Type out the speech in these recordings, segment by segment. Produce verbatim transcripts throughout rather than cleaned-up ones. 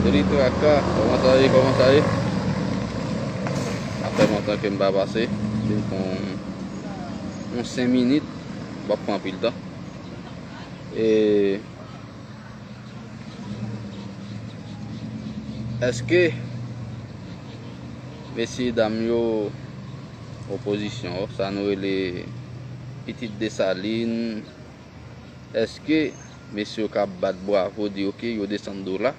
Salut Traka, kòman sa ye, kòman sa ye? Sa fè lontan ke m pa pase. Se pou yon, yon senk minit, m p ap pran anpil tan. E èske mesye dam yo, opozisyon, sa nou rele pitit Desalin, èske mesye yo ka bat bravo, di oke, yo desann do la?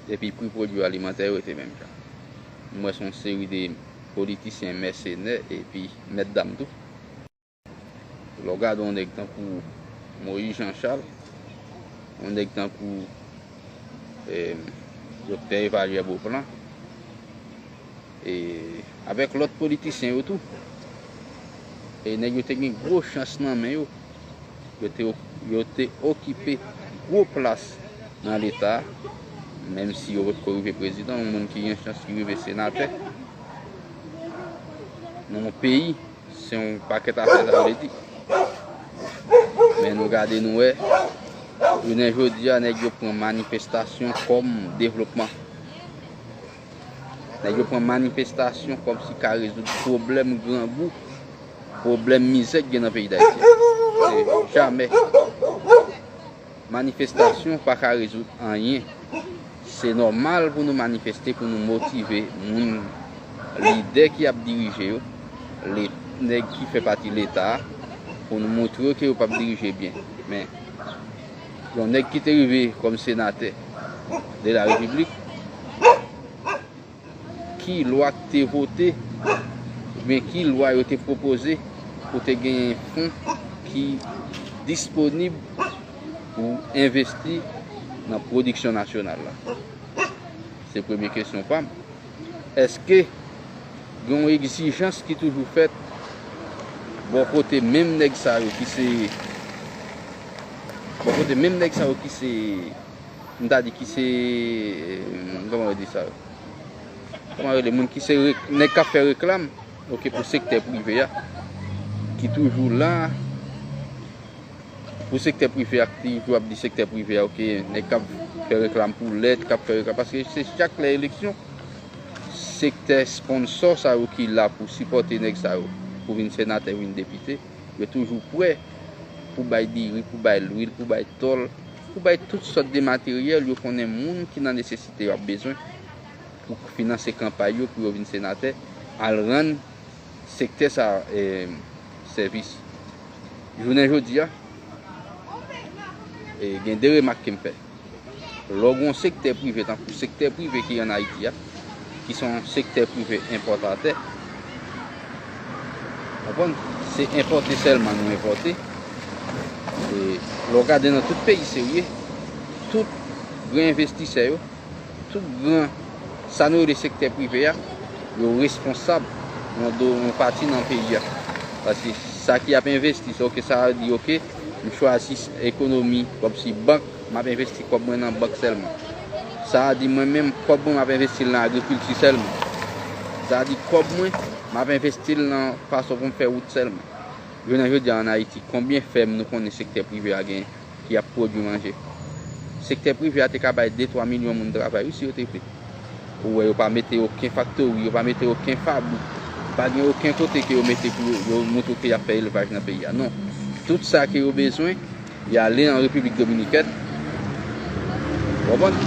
Epi pri pwodui alimantè yo rete menm jan. M wè se yon seri de politisyen mèsenè epi mèt dam tou. Lè w gade yon nèg tankou Moïse Jean Charles, yon nèg tankou, eh, Doktè Evalye Beauplan, e avèk lòt politisyen yo tou. E nèg yo te gen gwo chans nan men yo. Yo te, yo te okipe gwo plas nan Leta, menm si yo potko rive prezidan, yon moun ki gen chans ki rive senatè. Nan yon peyi, se yon pakèt afè sa vle di. Men nou gade, nou wè, jounen jodi a, nèg yo pran manifestasyon kòm devlopman. Nèg yo pran manifestasyon kòmsi ka rezoud pwoblèm grangou, pwoblèm mizè k gen nan peyi Dayiti. Se jamè. Manifestasyon pa ka rezoud anyen. Se nòmal pou nou manifeste, pou nou motive moun, lidè ki ap dirije yo, le, nèg ki fè pati Leta a, pou nou montre yo ke yo p ap dirije byen. Men, yon nèg ki te rive kòm senatè de la Repiblik, ki lwa k te vote, oubyen ki lwa yo te pwopoze pou te genyen fon ki disponib pou envesti nan pwodiksyon nasyonal la? Se premye kesyon pa m. Èske gen yon egzijans ki toujou fèt bò kote menm nèg sa yo ki se, bò kote menm nèg sa yo ki se, m ta di ki se, kòman yo di sa yo? Kòman yo rele moun ki se re-, nèg k ap fè reklam, oke, pou sektè prive a, ki toujou la, pou sektè prive a, ki toujou ap di sektè prive a, oke, nèg k ap fè reklam pou lèt, k ap fè reklam, paske se chak lè eleksyon, sektè sponsò sa yo ki la pou sipòte nèg sa yo, pou vin senatè, vin depite, yo toujou prè pou bay diri, pou bay lwil, pou bay tòl, pou bay tout sòt de materyèl yo konnen moun ki nan nesesite yo ap bezwen pou finanse kanpay yo, pou yo vin senatè, al rann sektè sa, eh, sèvis. Jounen jodi a, eh, gen de remak ke m fè. Lè w gen yon sektè prive, tankou sektè prive ki ann Ayiti a, ki se yon sektè prive enpòtatè, konprann? Se enpòte sèlman nou enpòte. E lè w gade nan tout peyi serye, tout gran envestisè yo, tout gran, sa nou rele sektè prive a, yo responsab yon do, yon pati nan peyi a. Paske sa ki ap envesti, se oke, sa di, oke, m chwazi ekonomi, kòmsi bank, m ap envesti kòb mwen nan bank sèlman. Sa a di mwen menm, kòb mwen, m ap envesti l nan agrikilti sèlman. Sa a di kòb mwen, m ap envesti l nan fason pou m fè wout sèlman. Jounen jodi a ann Ayiti, konbyen fèm nou konnen sektè prive a genyen ki ap pwodui manje? Sektè prive a te ka bay de twa milyon moun travay, wi, si yo te vle. Ou wè, yo pa mete okenn faktori, yo pa mete okenn fabrik, pa gen okenn kote ke yo mete pou yo, yo montre ke y ap fè elvaj nan peyi a. Non. Tout sa ke yo bezwen, y ale an Repiblik Dominikèn. Ou konprann?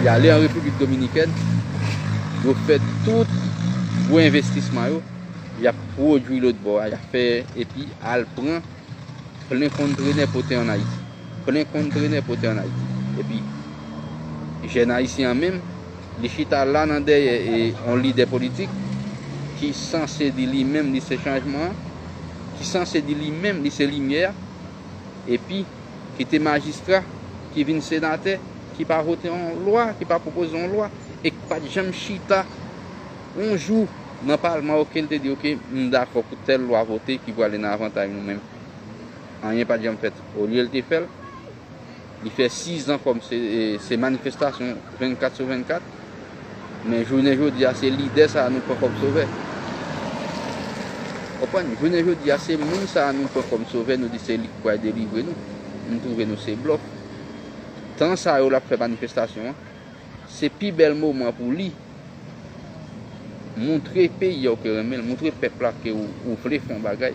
Y ale an Repiblik Dominikèn, yo fè tout gwo envestisman yo, y ap pwodui lòt bò a, y ap fè, epi al pran plen kontenè pote ann Ayiti. Plen kontenè pote ann Ayiti. Epi, jèn ayisyen an menm, li chita la nan dèyè e yon lidè politik ki sanse di li menm li se chanjman an, ki sanse di li menm li se limyè a, epi ki te majistra, ki vin senatè, ki pa vote yon lwa, ki pa pwopoze yon lwa, e ki pa t janm chita yon jou nan palman, oke, l te di, oke, m dakò pou tèl lwa vote ki prale nan avantaj nou menm. Anyen pa t janm fèt. Olye l te fè l, li fè sizan kòm se, e, se manifestasyon vennkat sou vennkat. Men jounen jodi a, se lidè sa a nou pran kòm sovè. Konprann? Jounen jodi a, se moun sa a nou pran kòm sovè, nou di se li k pral delivre nou. Nou twouve nou se blòf. Tan sa yo l ap fè manifestasyon an, se pi bèl moman pou li montre peyi a ou ke renmen l, montre pèp la ke ou, ou vle fè yon bagay,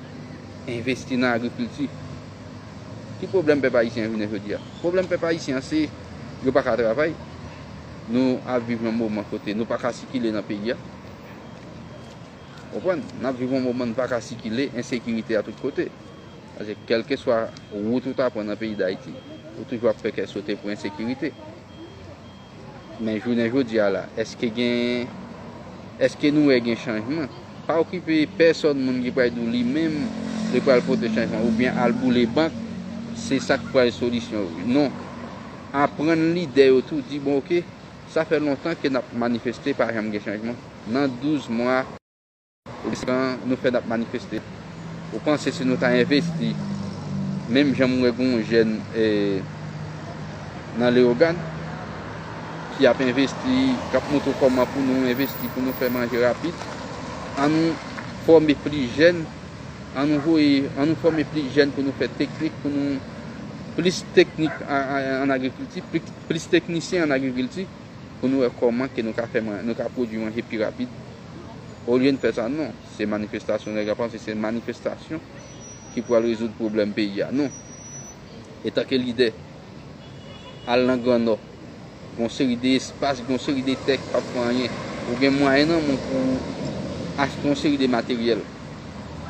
envesti nan agrikilti. Ki pwoblèm pèp ayisyen an jounen jodi a? Pwoblèm pèp ayisyen an se yo pa ka travay. Nou ap viv yon moman kote nou pa ka sikile nan peyi a. Konprann? N ap viv yon moman n pa ka sikile, ensekirite a tout kote. Paske kèlkeswa wout ou ta pran nan peyi Dayiti, ou toujou ap fè kè sote pou ensekirite. Men jounen jodi a la, èske gen, èske nou wè gen chanjman? Pa okipe pèsòn moun ki pral di w li menm, li pral pote chanjman, oubyen al boule bank, se sa k pral solisyon yo. Non. Aprann lidè yo tou, di, bon, oke, sa fè lontan ke n ap manifeste, pa janm gen chanjman. Nan douz mwa, oubyen senk an, nou fè n ap manifeste. Ou panse si nou ta envesti, menm jan m wè gen yon jèn, eh, nan Leyogàn, ki ap envesti, k ap montre w kòman pou nou envesti, pou nou fè manje rapid, ann nou fòme plis jèn, ann nou voye, ann nou fòme plis jèn pou nou fè teknik, pou nou plis teknik an, an, an agrikilti, plis, plis teknisyen an agrikilti, pou nou wè kòman ke nou ka fè man-, nou ka pwodui manje pi rapid. Olye n fè sa, non. Se manifestasyon, nèg la panse se manifestasyon ki pral rezoud pwoblèm peyi a. Non. Etanke lidè, al nan Gran Nò, gen yon seri de espas, gen yon seri de tè ki p ap fè anyen. Ou gen mwayen nan men w pou achte yon seri de materyèl,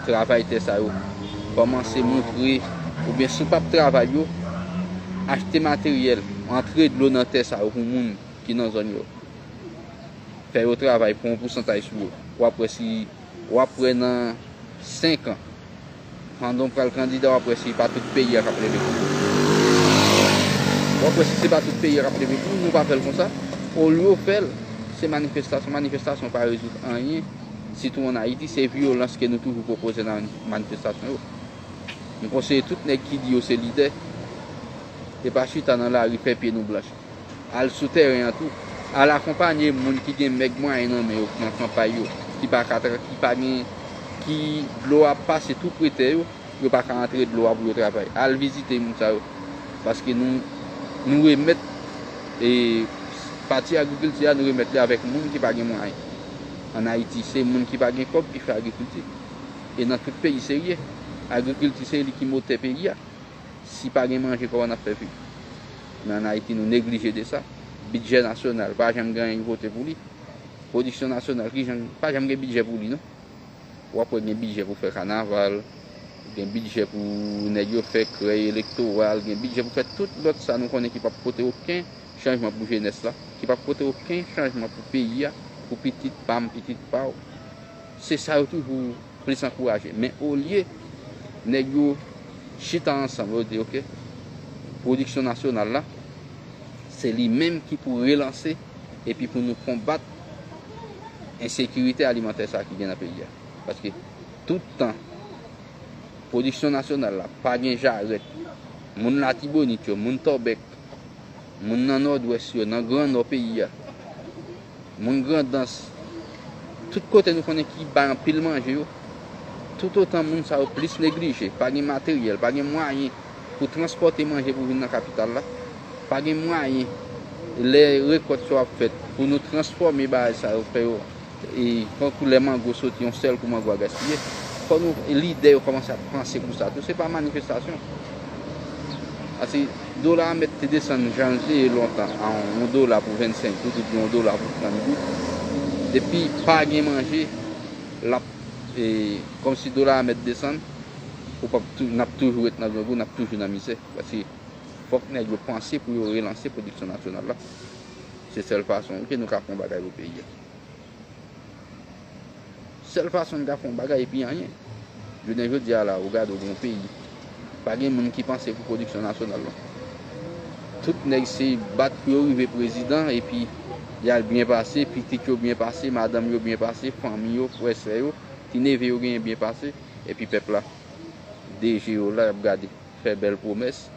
travay tè sa yo. Kòmanse montre, oubyen si w p ap travay yo, achte materyèl, antre dlo nan tè sa yo pou moun ki nan zòn yo. Fè yo travay, pran yon pousantaj sou yo. W ap wè si, w ap wè nan senk an, pandan w pral kandida, w ap wè si pa tout peyi a k ap leve pou ou. W ap wè si se pa tout peyi a k ap leve pou ou, nou pa fè l konsa. Olye w fè l, se manifestasyon. Manifestasyon pa rezoud anyen. Sitou ann Ayiti, se vyolans ke nou toujou pwopoze nan manifestasyon yo. M konseye tout nèg ki di yo se lidè, e pa chita nan lari fè pye nou blanch. Al sou tèren an tou. Al akonpanye moun ki gen mèg mwayen nan men yo nan kanpay yo, ki pa ka tra-, ki pa gen, ki dlo a ap pase tou pre tè yo, yo pa ka antre dlo a pou yo travay. Al vizite moun sa yo. Paske nou, nou remèt, e, pati agrikilti a, nou remèt li avèk moun ki pa gen mwayen. Ann Ayiti, se moun ki pa gen kòb ki fè agrikilti. E nan tout peyi serye, agrikilti se li ki motè peyi a. Si pa gen manje, kòman n ap fè viv? Men ann Ayiti, nou neglije de sa. Bidjè nasyonal, pa janm gen anyen ki vote pou li. Pwodiksyon nasyonal, ki jan, pa janm gen bidjè pou li, non. W ap wè gen bidjè pou fè kanaval, gen bidjè pou nèg yo fè krèy elektoral, gen bidjè pou fè tout lòt sa nou konnen ki p ap pote okenn chanjman pou jenès la, ki p ap pote okenn chanjman pou peyi a, pou pitit pa m, pitit pa w. Se sa yo toujou plis ankouraje. Men olye nèg yo chita ansanm, yo di, oke, pwodiksyon nasyonal la, se li menm ki pou relanse epi pou nou konbat ensekirite alimantè sa ki gen nan peyi a. Paske tout tan pwodiksyon nasyonal la pa gen jarèt, moun Latibonit yo, moun Tòbèk, moun nan Nòdwès yo, nan Gran Nò peyi a, moun Grandans, tout kote nou konnen ki bay anpil manje yo, toutotan moun sa yo plis neglije, pa gen materyèl, pa gen mwayen pou transpòte manje pou vin nan kapital la, pa gen mwayen lè rekòt yo ap fèt pou nou transfòme bagay sa yo, fè yo e tankou lè mango soti, yon sèl kou mango a gaspiye. Fò nou, lidè yo kòmanse ap panse pou sa tou. Se pa manifestasyon. Paske dola a mèt te desann jan l te ye lontan, a yon dola pou vennsenk goud oubyen yon dola pou trant goud. Depi pa gen manje, l ap, e, kòmsi dola a mèt desann, ou p ap tou-, n ap toujou ret nan grangou, n ap toujou nan mizè. Paske fòk nèg yo panse pou yo relanse pwodiksyon nasyonal la. Se sèl fason ke nou ka fè yon bagay pou peyi a. Sèl fason n ka fè yon bagay epi anyen. Jounen jodi a la, ou gade w gen yon peyi, pa gen moun ki panse pou pwodiksyon nasyonal la. Tout nèg se bat pou yo rive prezidan, epi y al byen pase, pitit yo byen pase, madanm yo byen pase, fanmi yo, frè, sè yo, ti neve yo genyen byen pase, epi pèp la, de je yo la, y ap gade, fè bèl pwomès.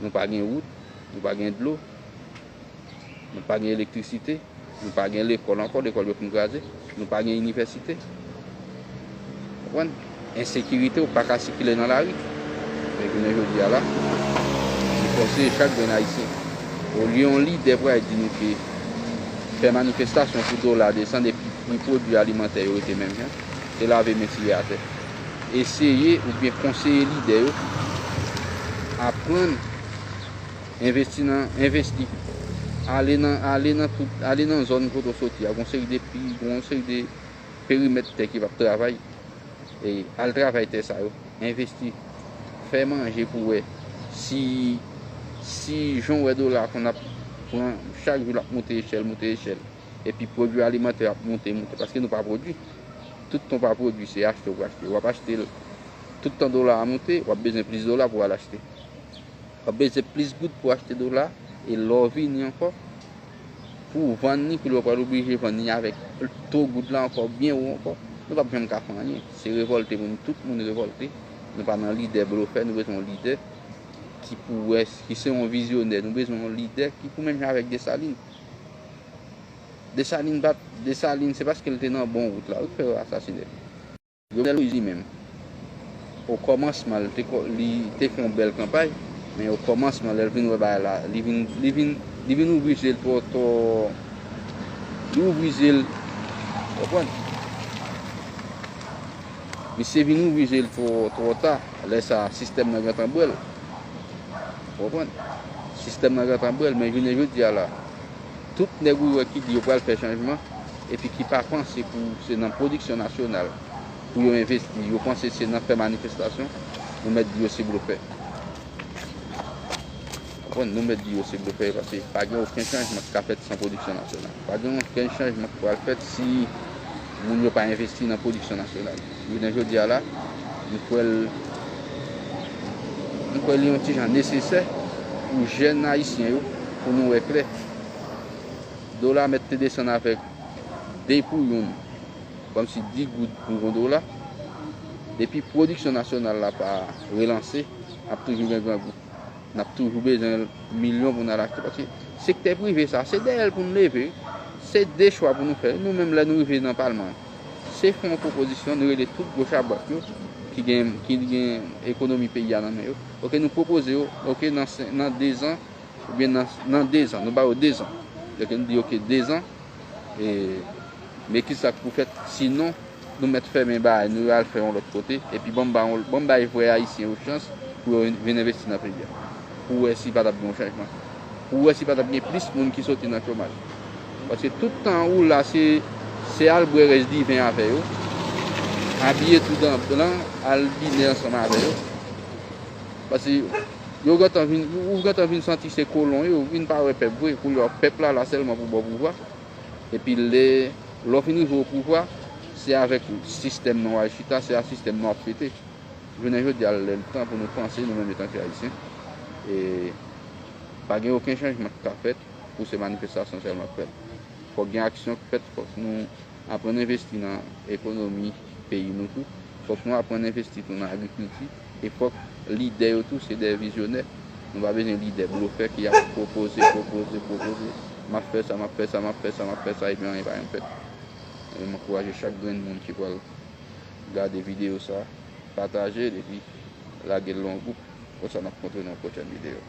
Nou pa gen wout, nou pa gen dlo, nou pa gen elektrisite, nou pa gen lekòl ankò, lekòl yo fin kraze, nou pa gen inivèsite. Konprann? Ensekirite, ou pa ka sikile nan lari. Men jounen jodi a la, li fòse chak grenn ayisyen. Olye yon lidè pral di nou ke fè manifestasyon pou dola desann epi pri pwodui alimantè yo rete menm jan, se lave men tire atè. Eseye oubyen konseye lidè yo aprann envesti nan, envesti. Ale nan, ale nan tout, ale nan zòn kote w soti a. Gon seri de pi, gon seri de perimèt tè ki p ap travay. E al travay tè sa yo, envesti, fè manje pou wè si, si jan w wè dola konn ap pran, chak jou l ap monte echèl, monte echèl. Epi pwodui alimantè ap monte, monte, paske nou pa pwodui. Tout tan w pa pwodui, se achte w achte. W ap achte l. Tout tan dola a monte, w ap bezwen plis dola pou w al achte. W ap bezwen plis goud pou w achte dola, e lè w vini ankò, pou w vann li, kounye a w pral oblije vann li avèk to goud la ankò byen wo ankò. Nou p ap janm ka fè anyen. Se revòlte pou nou, tout moun revòlte. Nou pa nan lidè blofè, nou bezwen yon lidè ki pou wè, ki se yon vizyonè. Nou bezwen yon lidè ki pou menm jan avèk Desalin. Desalin pa t, Desalin se paske l te nan bon wout la wi k fè yo asasinen l. Jovenel Moïse li menm, o kòmansman, li te, ko- li te fè yon bèl kanpay, men o kòmansman, lè l vin wè bagay la, li vin, li vin, li vin ouvri je l twò, twò, li ouvri je l, w konprann? Misye vin ouvri je l twò, twò ta, lè sa, sistèm nan gentan bwè l. Ou konprann? Sistèm nan gentan bwè l, men jounen jodi a la, tout nèg ou wè ki di yo pral fè chanjman, epi ki pa panse pou se nan pwodiksyon nasyonal pou yo envesti, yo panse se nan fè manifestasyon, nou mèt di yo se blofè. Ou konprann? Nou mèt di yo se blofè, paske pa gen okenn chanjman ki ka fèt san pwodiksyon nasyonal. Pa gen okenn chanjman ki pral fèt si moun yo pa envesti nan pwodiksyon nasyonal. Jounen jodi a la, m kwè l, m kwè li yon ti jan nesesè pou jèn ayisyen yo, pou nou wè klè. Dola mèt te desann avèk de pou youn, kòmsi dis goud pou yon dola. Depi pwodiksyon nasyonal la pa relanse, ap toujou gen grangou. N ap toujou bezwen milyon pou n al achte. Paske sektè prive sa, se dèyè l pou n leve. Se de chwa pou nou fè. Nou menm, lè nou rive nan palman, se fè yon pwopozisyon, nou rele tout gwo chabrak yo ki gen, ki gen ekonomi peyi a nan men yo. Oke, nou pwopoze yo, oke, nan sen- nan dezan, oubyen nan, nan dezan, nou ba yo dezan. Oke, nou di, oke, dezan, e, men ki sa k pou fèt? Sinon, nou mèt fèmen bagay nou yo, al fè yon lòt kote, epi ban m ba yon, ban m bay vrè ayisyen yo chans pou yo vin envesti nan peyi a. Pou wè si pa t ap gen yon chanjman. Pou wè si pa t ap gen plis moun ki soti nan chomaj. Paske tout tan ou la, se, se al bwè rès diven avè yo, abiye tout an blan, al dine ansanm avè yo. Paske yo gentan vin, ou gentan vin santi se kolon yo, vin pa wè pèp vre. Kounye a, pèp la la sèlman pou ba w pouvwa. Epi lè, lè w fin rive o pouvwa, se avèk sistèm nan w al chita, se a sistèm nan w ap fete. Jounen jodi a, lè l tan pou nou panse, nou menm etanke Ayisyen. E pa gen okenn chanjman ki ka fèt pou se manifestasyon sèlman k fèt. Fòk gen aksyon k fèt, fòk nou aprann envesti nan ekonomi peyi nou tou. Fòk nou aprann envesti tou nan agrikilti. E fòk lidè yo tou se de vizyonè. Nou pa bezwen lidè blofè ki ap pwopoze, pwopoze, pwopoze. M ap fè sa, m ap fè sa, m ap fè sa, m ap fè sa, epi anyen pa janm fèt. E m ankouraje chak grenn moun ki pral gade videyo sa, pataje l epi lage l nan yon gwoup. Konsa n ap kontre nan yon pwochèn videyo.